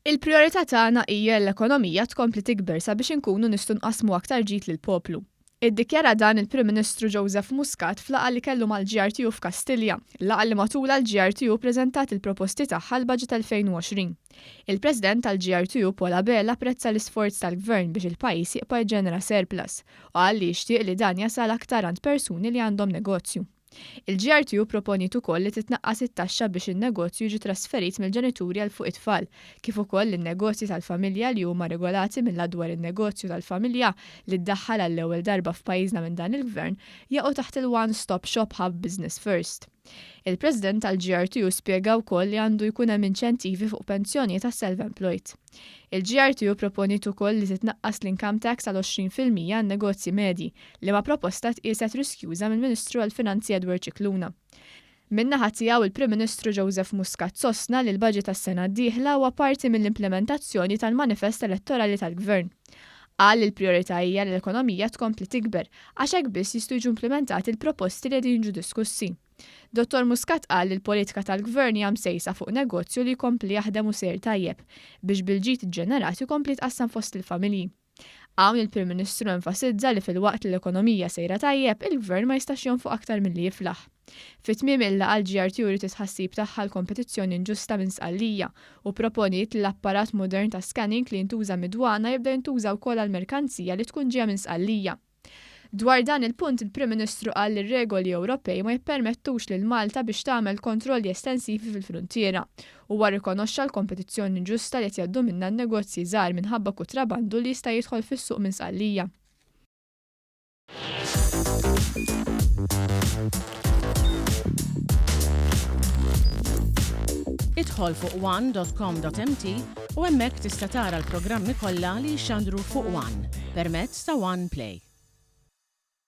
Il-prijorità tagħna hija li l-ekonomija tkompli tikber sabiex inkunu nistgħu nqassmu aktar ġid lill-poplu. Iddikjara dan il-Prim Ministru Joseph Muscat f'laqgħa li kellu mal-GRTU f'Kastilja, laqgħa li matulha l-GRTU ppreżentat il-proposti tagħha għall-Budget 2020. Il-President tal-GRTU Paul Abela apprezza l-isforz tal-Gvern biex il-pajjiż jibqa' jiġġenera surplus u qal li jixtieq li dan jasal aktar għand persuni li għandhom negozju. Il-GRTU pproponiet ukoll li titnaqqas it-taxxa biex in-negozju jiġi trasferit mill-ġenituri għal fuq it-tfal, kif ukoll li n-negozji tal-familja li huma regolati mill-Att dwar in-Negozju tal-Familja li ddaħħal għall-ewwel darba f'pajjiżna minn dan il-Gvern, jaqgħu taħt il-One Stop Shop Hub Business First. Il-President tal-GRTU spjega wkoll li għandu jkun hemm inċentivi fuq pensjonijiet għas-self-employed. Il-GRTU pproponiet ukoll li titnaqqas l-income tax għal 20% għan-negozji medji, liema proposta tqieset riskjuża mill-Ministru għall-Finanzi Edward Scicluna. Min-naħa tiegħu, il-Prim Ministru Joseph Muscat sostna li l-budget għas-sena d-dieħla huwa parti mill-implementazzjoni tal-manifest elettorali tal-Gvern. Qal li l-prijorità hija li l-ekonomija tkompli tikber, għax hekk biss jistgħu jiġu implimentati l-proposti li qegħdin jiġu diskussi. Dottor Muscat qal li l-politika tal-Gvern hija msejsa fuq negozju li jkompli jaħdem u sejjer tajjeb, biex bil-ġid iġġenerat ikompli jitqassam fost il-familji. Hawn il-Prim Ministru enfasizza li filwaqt li l-ekonomija sejra tajjeb, il-Gvern ma jistax jonfoq aktar milli jiflaħ. Fi tmiem il-laqgħa l-GRT uriet it-tħassib tagħha għall-kompetizzjoni inġusta minn Sqallija u pproponiet li l-apparat modern ta' scanning li jintuża mid-dwana jibda jintuża wkoll għall-merkanzija li tkun ġejja minn Sqallija. Dwar dan il-punt il-Prim Ministru qal li r-regoli Ewropej ma jippermettux lil Malta biex tagħmel kontrolli estensivi fil-fruntiera. Huwa rrikonoxxa l-kompetizzjoni inġusta li qed jgħaddu minnha n-negozji żgħar minħabba kutrabandu li jista' jidħol fis-suq minn Sqallija. Idħol fuq one.com.mt u hemmhekk tista' tara l-programmi kollha li jixxandru fuq One permezz ta' One Play.